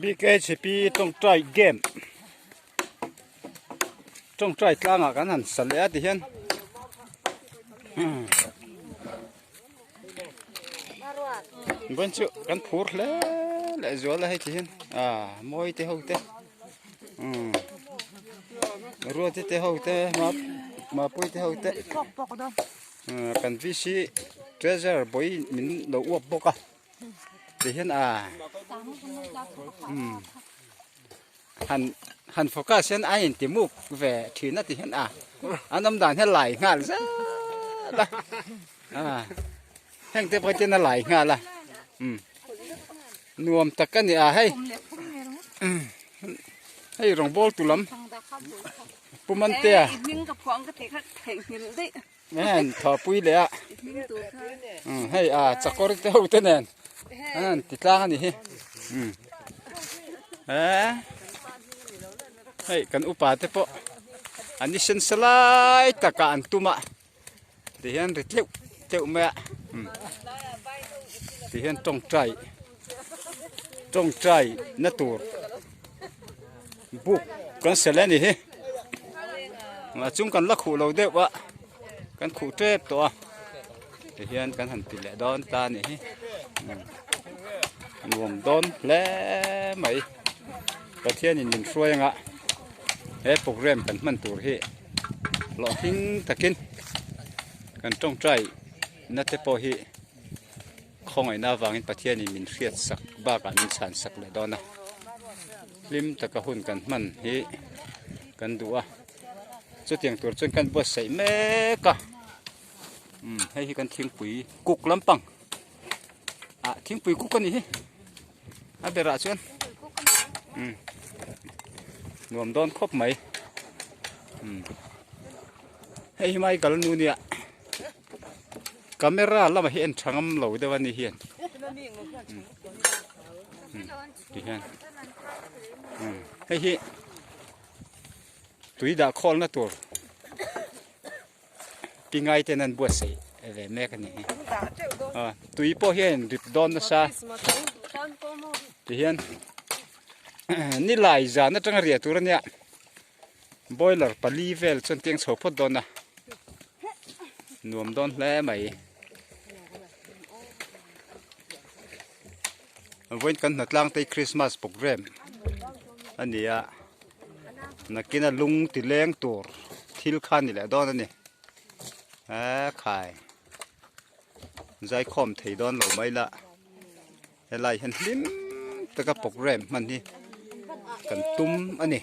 BKHP tawngtai game tawngtai tlangah kan han sa leh a ti hian vawiin chu kan phur hle leh zual a hei ti hian ah mawi te ho te umm ruati te ho te mapui te ho te kan VC treasure bawi min lo uap bawk a. Ti hian a umm han han focus hian a inti muk ve thin a ti hian a an awm dan hian lai nghal zet a a heng te pawh hian a lai nghal a umm nuam tak a ni a hei hei rawngbawl tu lam Pu Mantea. Nen thawhpui leh a hei a chakawr te ho te nen an ti tlang a ni hi hei kan upa te pawh an ni sen sa lai takah an tum a ti hian ri tleuh tleuh mai a ti hian tawngtai tawngtai na tur buk kan sel a ni hi a chung kan la khuh lo deuh a kan khuh tep tawh a tihian kan han ti leh dawn ta a ni hi nuam dawn hle mai Pathianin min hruai anga he program kan hman tur hi hlawhtling takin kan tawngtai na te pawh hi. Khawngaihna avangin Pathianin min hriat sak bakah min chhan sak leh dawn a, hlim taka hun kan hman hi kan duh a, chutiang tur chuan kan buatsaih mek a, umm hei hi kan thingpui kuk lampang ah thingpui kuk a nih hi a berah chuan umm nuam dawn khawp mai umm hei hi Michael nu nia. Camera lamah hi en tha ngam lo deuh a ni hian ti hian hei hi tui dah khawlna tur pingai ten an buatsaih ve mek a ni hi tui pawh hian rip dawn nasa ti hian nilai zan atanga riah tur a nia. Boiler pali vel chuan tiang chho phawt dawn a, nuam dawn hle mai. Vawiin kan hnatlang te hi Christmas program a ni a, nakina lung ti leng tur thil kha a ni leh dawn a ni. Ekhai zaikhawm thei dawn lo mai la. Helai hian hlim taka program hman hi kan tum a ni.